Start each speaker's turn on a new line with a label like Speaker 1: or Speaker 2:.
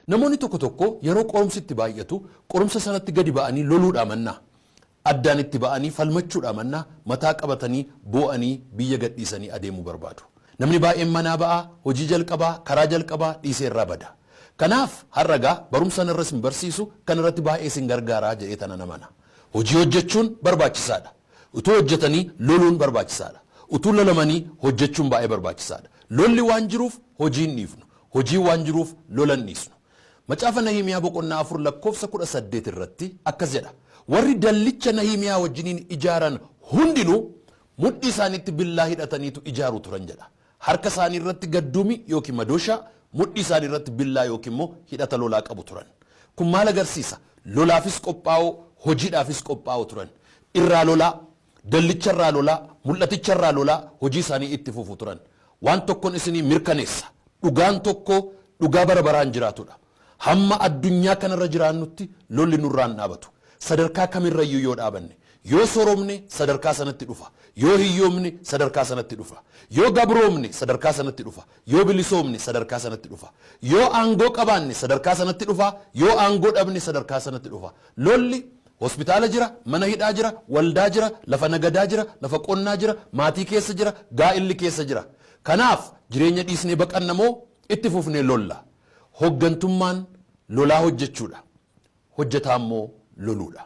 Speaker 1: Namoonni tokko tokko yeroo qorumsi itti baay'atu qorumsa sanatti gadi ba'anii loluudhaa mannaa, addaan itti ba'anii falmachuudhaa mannaa mataa qabatanii boo'anii biyya gadhiisanii adeemuu barbaadu. Namni baay'een manaa ba'aa, hojii jalqabaa, karaa jalqabaa dhiisee irraa bada. Kanaaf har'a egaa barumsa irra isin barsiisu kan irratti baay'ee isin gargaaraa jedhee tana namana. Hojii hojjechuun barbaachisaadha. Utuu hojjetanii loluun barbaachisaadha. Utuu lolamanii hojjechuun baay'ee barbaachisaadha. Lolli waan jiruuf hojii hin dhiifnu. Hojii waan jiruuf lola hin dhiisnu. Macaafa Nahimiyaa boqonnaa 4 lakkoofsa 18 irratti akkas jedha. Warri dallicha Nahimiyaa wajjiniin ijaaran hundinuu mudhii isaaniitti billaa hidhataniitu ijaaru turan jedha. Harka isaanii irratti gadduumi yookiin madooshaa, mudhii isaanii irratti billaa yookiin immoo hidhata lolaa qabu turan. Kun maal agarsiisa? Lolaafis qophaa'oo, hojiidhaafis qophaa'oo turan. Irraa lolaa, dallicha irraa lolaa, mul'aticha irraa lolaa hojii isaanii itti fufu turan. Waan tokkon isinii mirkaneessa. Dhugaan tokko dhugaa bara baraan jiraatudha. Hamma addunyaa kanarra jiraannutti lolli nurraan dhaabatu. Sadarkaa kamirrayyuu yoo dhaabanne, yoo sooromne sadarkaa sanatti dhufa. Yoo hiyyoomne sadarkaa sanatti dhufa. Yoo gabroomne sadarkaa sanatti dhufa. Yoo bilisoomne sadarkaa sanatti dhufa. Yoo aangoo qabaanne sadarkaa sanatti dhufa. Yoo aangoo dhabne sadarkaa sanatti dhufa. Lolli hospitaala jira, mana hidhaa jira, waldaa jira, lafa nagadaa jira, lafa qonnaa jira, maatii keessa jira, gaa'illi keessa jira. Kanaaf jireenya dhiisnee baqanna moo itti fufnee lolla? Hoggantummaan lolaa hojjechuudha. Hojjetaa immoo loluudha.